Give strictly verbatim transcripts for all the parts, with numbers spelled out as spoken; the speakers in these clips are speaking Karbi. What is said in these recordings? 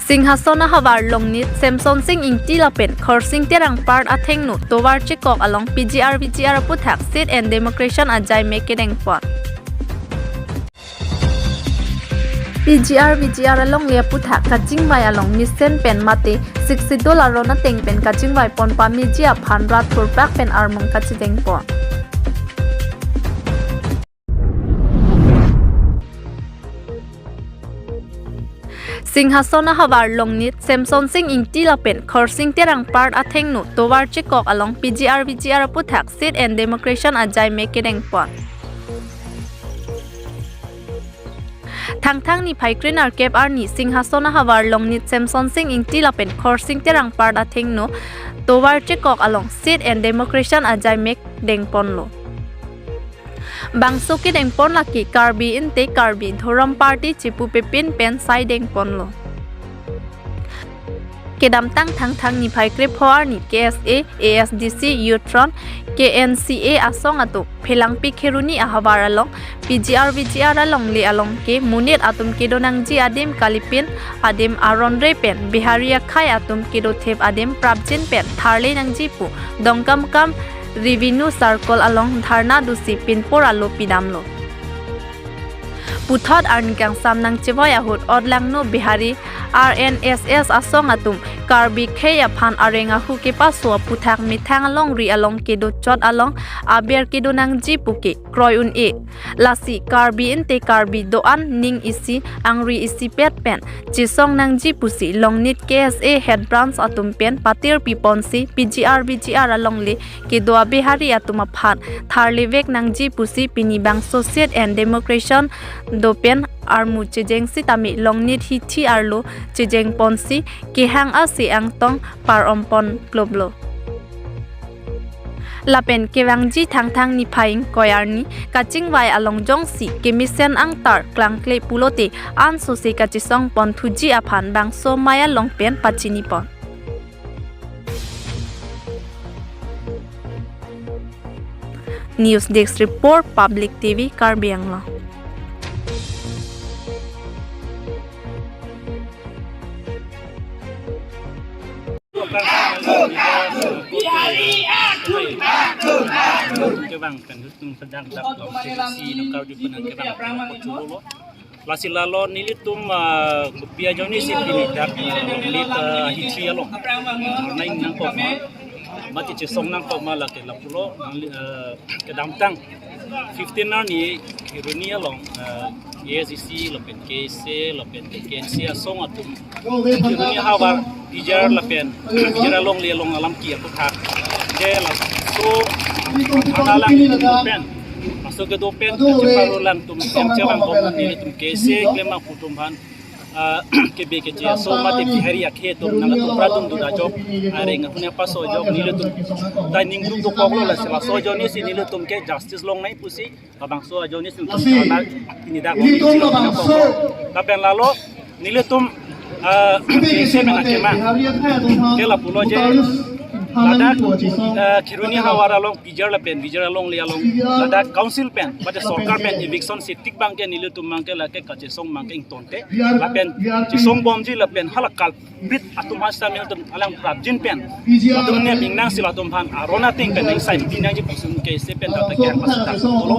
Singhason ahavar Longnit Semsonsing Ingti lapen Khorsing Terangpar athengno tovar chekok along P G R V G R aputhak Seat and Demarcation ajaimek kedengpon. P G R V G R alongle aputhak kachingvai along mesen pen mate Sixth Schedule aron ateng pen kachingvai pon pameji aphan rat thurpak pen armung kachedengpon. Singhason ahavar Longnit Semsonsing Ingti lapen Khorsing Terangpar athengno tovar chekok along P G R V G R aputhak Seat and Demarcation ajaimek kedengpon. Thangthang niphai krenerkep arni Singhason ahavar Longnit Semsonsing Ingti lapen Khorsing Terangpar athengno tovar chekok along Seat and Demarcation ajaimek dengponlo. Bangso kedengpon lake Karbi Inte Karbi Dhorom Party chipu pepin pen sai dengponlo. Kedamtang Thangthang niphai krepho arni K S A, A S D C, Youth Front, K N C A asong atum Phelangpi Kheroni ahavar along P G R V G R alongle along ke monit atum kedo nangji adim kalipin adim aron re pen Bihari akhei atum kedo thep adim prapjin pen tharle nangji pu Dongkamukam Revenue Circle along dharna dosi pinpur alo pidamlo. Puthot arni kangsam nangchevoi ahut otlangno Bihari R N S S asong atum Karbi khei aphan areng ahu kepaso aputhak methang alongri along kedo chot along aber kedo nangji puke kroi un-e. Lasi Karbi Inte Karbi do-an ning isi angri isipet pen chesong nangji pusi Longnit K S A Head Branch atum pen patir piponsi P G R V G R alongle kedo a-Bihari atum aphan tharlevek nangji pusi pini bangso Seat and Demarcation do pen armu chejeng sitame Longnit hithi arlo chejengponsi kehang ase angtong par-ompon kloplo. Lapen kevangji Thangthang niphai ingkoi arni kachingvai along jongsi kemesen angtar klangkle pulote ansose kachesong ponthuji aphan bangso maya long pen pachinipon. News Desk Report, Public T V, Karbi Anglong. Kevang pen hutum sedang dak lo si nangkau di penang kevang pen lo. Lasi lalo nelitum, ah, kopi ajoine si pini dak, ah, Longnit, ah, hithi along. Nang nangkok ma, mati chesong nangkok ma lake lapulo, nang, ah, kedamtang fifteen arni Kheroni along, ah, A S D C lapen K S A lapen K N C A asong atum Kheroni ahavar P G R lapen P G R alongle along alam ki aputhak. Ke laso ana lang pen, laso kedo pen, cheparu lang atum, chevang bom nelitum K S A klem aputum aphan, ah, kebe keche aso mate Bihari akhei atum nangtum pradun dun ajok, areng ahun apaso ajok nelitum dining room dokoklo, lasi laso ajoine si nelitum ke justice longnei pusi labangso ajoine si nelitum dharna pini dak lo. Lapen lalo nelitum, ah, K S A pen akemang ke lapulo je ladak, ah, Kheroni ahavar along P G R lapen V G R alongle along ladak council pen mate sorkar pen eviction si tik abang ke nelitum abang ke lake kachesong abang ke ingtonte lapen chesong bomji lapen hala culprit atum aphan sitame atum alang prapjin pen latum ne bingnang si latum aphan aron ateng pen nengsai pinangji pusi K S A pen tata ke pas tak tolo.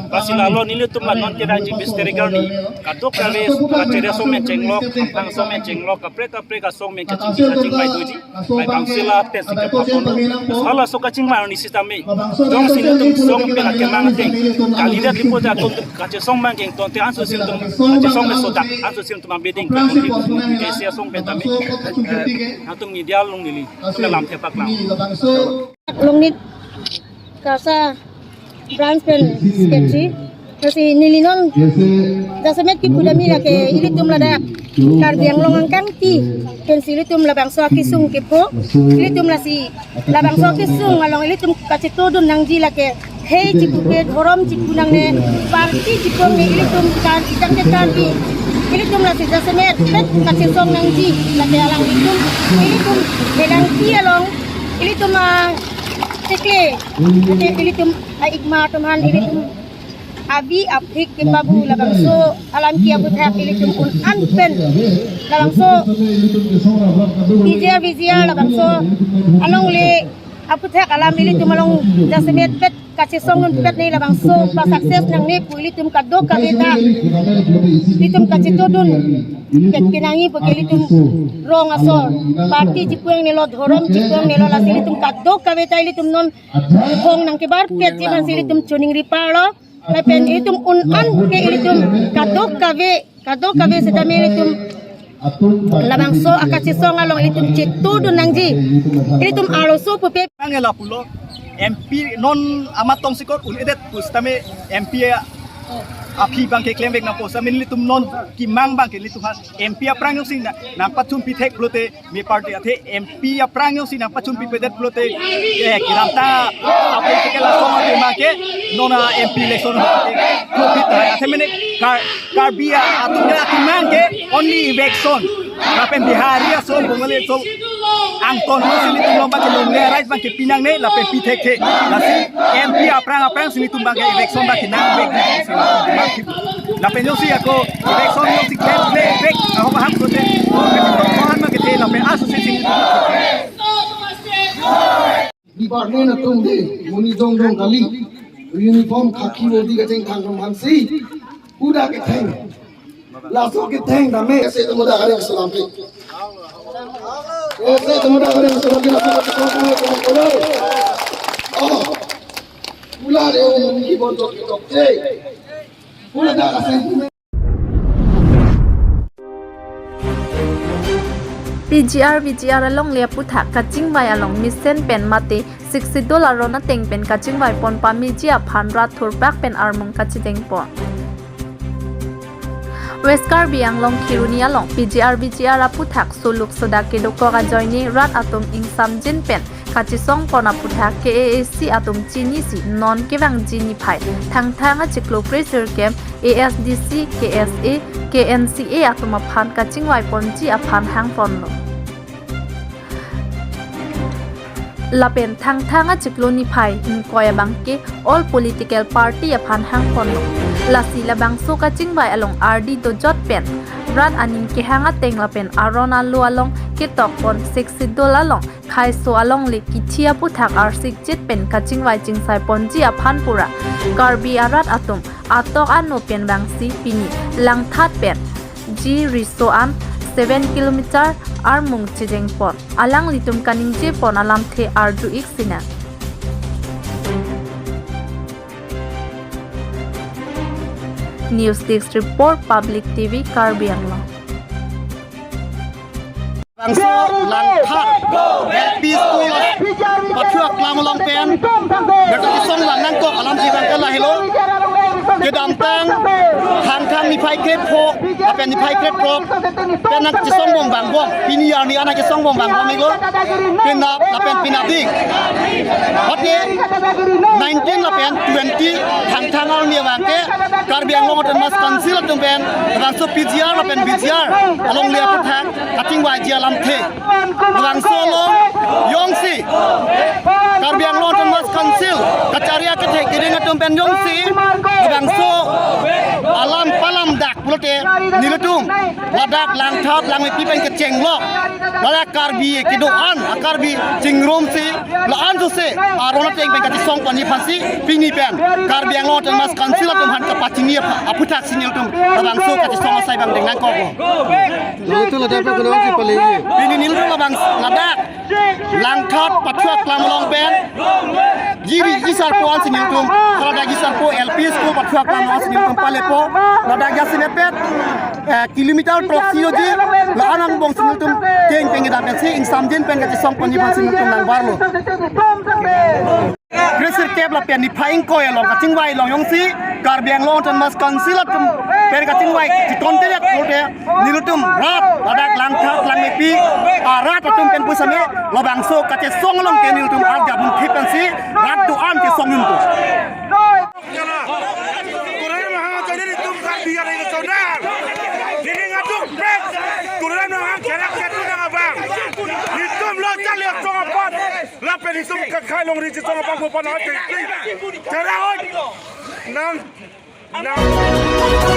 Lasi lalo nelitum la non kedangji bis tarik arni kadokave kachere asong pen chenglok, aphrang asong pen chenglok, kaprek kaprek asong pen kachingki kachingvai doji. Bai bangso la pen si kepapon. Hala so kachingvai arni sitame jongsi nelitum song pen akemang ateng kalidet lipo atum kachesong abang ke ingtonte ansose nelitum kachesong pen sodak ansose nelitum abeding pen K S A asong pen tame, eh, atum media along neli lam thepak lang. Longnit KASA branch pen secretary. Lasi neli non jasemet kipu dami lake ilitum ladak Karbi Anglong angkangki pensi ilitum labangso akesung kepo. Ilitum lasi labangso akesung along ilitum kachetodun nangji lake khei chipu ke dhorom chipu nangne, party chipu nangne, ilitum Karbi, jangke Karbi. Ilitum lasi jasemet pet kachesong nangji lake alanglitum, ilitum Phelangpi along ilitum, ah, tekle, ate ilitum, ah, ikma atum aphan ilitum Abi aphik kepabu labangso alam ki aputhak ilitum un-an pen labangso P G R V G R labangso alongle aputhak alam ilitum along jasemet pet kachesong dunpet ne labangso pa success nangne pu ilitum kadokave ta ilitum kachetudun pet kenangji pu ke ilitum rong asor party chipuang nelo dhorom chipuang nelo lasi ilitum kadokave ta ilitum non bong nangkebar pet ji aphansi ilitum choningri parlo. Lapen ilitum un-an ke ilitum kadokave kadokave setame ilitum labangso akachesong along ilitum chetudun nangji. Ilitum arloso pupe. Ang ela pulo M P non amat tongsekot un-edet pusitame M P aphi abang ke klemvek nangpo setame ilitum non kemang abang ke ilitum ha M P aphrang jongsi nang, nangpachunpi thek pulote me party athe M P aphrang jongsi nangpachunpipedet pulote, eh, kiram ta a political asong atum abang ke non a M P election ke thupit hai. Athe mene Kar-, Karbi atum ke atum abang ke only eviction. Lapen Bihari aso Bengali aso angton mo si ilitum abang ke longle rights abang ke pinangne lapen pi thekthe. Lasi M P aphrang aphrang si ilitum abang ke eviction abang ke nangvek. Lapen jongsi ako election jongsi klem klem vek, ako baham sote, kohan ma kethe lapen aso si sing. Department atum de, monit dong dong kali, uniform khaki modi kachingthang kemhansi, uda ketheng, laso ketheng dame. Ese temuda kare selampi, ese temuda kare selampi, laso ketheng ketheng. Oh, pula de, oh, moni bon tok tok de, pula da kasih. P G R V G R alongle aputhak kachingvai along mesen pen mate Sixth Schedule aron ateng pen kachingvai pon pameji aphan rat thurpak pen armung kachideng pon. West Karbi Anglong Kheroni along P G R V G R aputhak suluk sodak kedokok ajoine rat atum ingsamjin pen kachesong pon aputhak K A A C atum chinisi non kevangji niphai Thangthang achiklo kre-sirkep A S D C, K S A, K N C A atum aphan kachingvai ponji aphan hang ponlo. Lapen Thangthang achiklo niphai ingkoi abang ke all political party aphan hang ponlo. Lasi labangso kachingvai along ardi dojot pen rat aning kehang ateng lapen aron alo along ketok pon Sixth Schedule along khaiso alongle kithi aputhak arsikjit pen kachingvai chingsai ponji aphan pura Karbi arat atum atok ano pen vangsi pini Langthat pen G Riso an seven kilometer armung chijeng pon. Alanglitum kaningje pon alamthe arju-ik sinang. News Desk Report, Public T V, Karbi Anglong. Bangso Langthat L P School pathu aklam along pen kachesong lang nangkok alamsi abang ke lahelo. Kedamtang Thangthang niphai krepho lapen niphai kreprok pen nangkachesong bom vangbom, pini arni an nangkachesong bom vangbom-iklo. Penap lapen penapdik, hote nineteen lapen twenty Thangthang arni abang ke Karbi Anglong Autonomous Council atum pen labangso P G R lapen V G R alongle aputhak kachingvaiji alamthe. Labangso along jongsi Karbi Anglong Autonomous Council kacharli akethek keding atum pen jongsi labangso alam palamdak pulote nelitum ladak Langthat Langmepi pen kechenglok, ladak Karbi kedo-an a-Karbi chingrumsi la-an sose aron ateng pen kachesong ponji aphansi pini pen Karbi Anglong Autonomous Council atum aphan kapachini apha-, aputhak si nelitum labangso kachesong asai abang deng nangkoklo. Nelitum ladak pen konatsi pale? Pini nelitum labang ladak Langthat pathu aklam along pen G Ri G Sarpo ansi nelitum, ladak G Sarpo L P School pathu aklam along ansi nelitum palepo. Ladak jasemet pet, eh, kilometer throksi doji, la-an angbong si nelitum keng peng kedam pensi ingsamjin pen kachesong ponji aphansi nelitum nangbarlo. Kre-sirkep lapen niphai ingkoi along kachingvai along jongsi Karbi Anglong Autonomous Council atum pen kachingvai chitongte jak pulote nelitum rat ladak Langthat Langmepi arat atum pen pusitame labangso kachesong along ke nelitum arjabun thip pensi rat do-an chesong dunpo. Kurang mahang aja nelitum Karbi arni ke saudara. Neli ngaduk pet. Kurang mahang kerak ketu nang abang. Nelitum lo chale chong apot. Lapen nelitum kakhai longri chesong apot mo panai te. Tera oi. Nang Nang